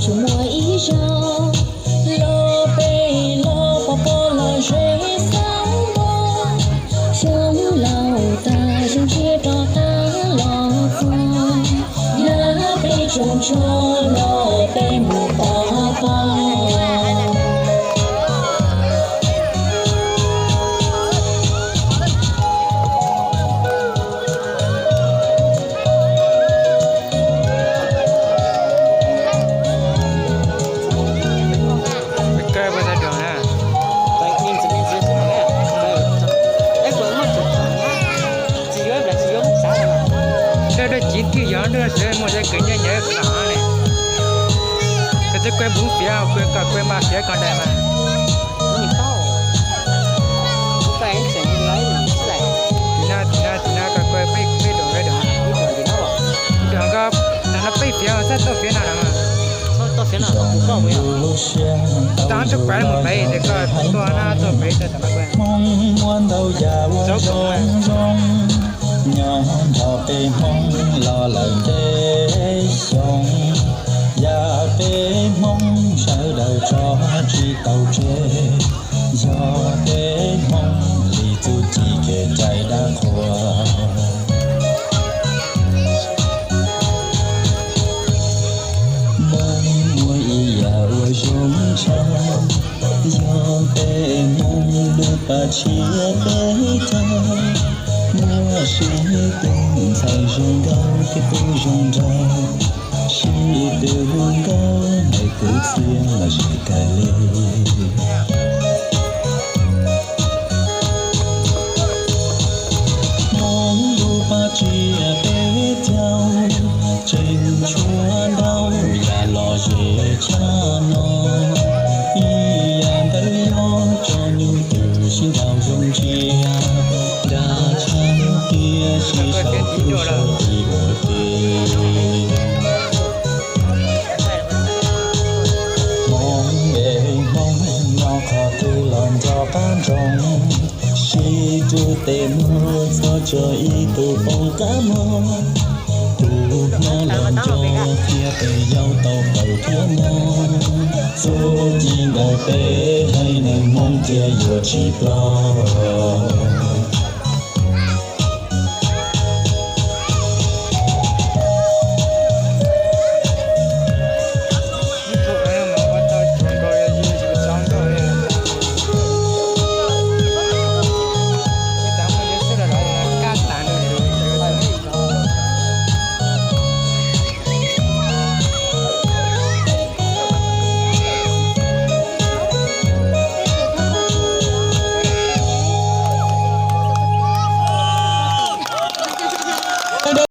Muaj ib zaug los peb los pov pob los ze xav mus, xyoo laus tag zoo tsiab rov qab los txog, yog peb tsoos tshuaj los peb mus pov pob. Dawb dawb civ twj yog dawb sawv muaj dawb kws nyob nyob qhov ne. Koj twb kuj npug fiav, kuj kom kuj npaj fiav kom daim mas. Tim no, tim no, tim no koj kuj peb, peb dua, peb dua. Dua koj, tag no peb fiav, txhob tau fiav no lawm mas. Tau fiav no, kuv koj mus yog. Tau tub kuv mus pem, ces koj tuaj no tuaj pem, tau tau no kuv. Hmoob muaj ntau yam ua zoo zoo, nyob nrog peb Hmoob los lawm ntev xyoo, yam peb Hmoob sawv daws tso tsis tau tseg, yog peb Hmoob li txuj ci kev cai dab qhuas. Hmoob muaj ib yam uas zoo tshaj, yog peb Hmoob lub paj tshiab peb caug, muaj sib tw ntxhais zoo nkauj thiab tub zoo nraug, sib tw hu nkauj ntawm kwv txhiaj los sis kawg li. Hmoob lub paj tshiab peb caug, tseem tshuav ntau yam lom zem tshaj no. Ib yam ntawd yog tso nyuj twm sib ntaus zoo ntsia, nra tshaj tiam sis sau tub sau tib ua ke. Hmoob es Hmoob nyob qhov twg los nrog qab nroos, sib rub tes muag txhob tso ib tug poob qab muag. Tus hmoob los nco thiab peb yau tau paub thiab no, txuj ci ntawm peb haiv neeg Hmoob thiaj yuav tsis ploj.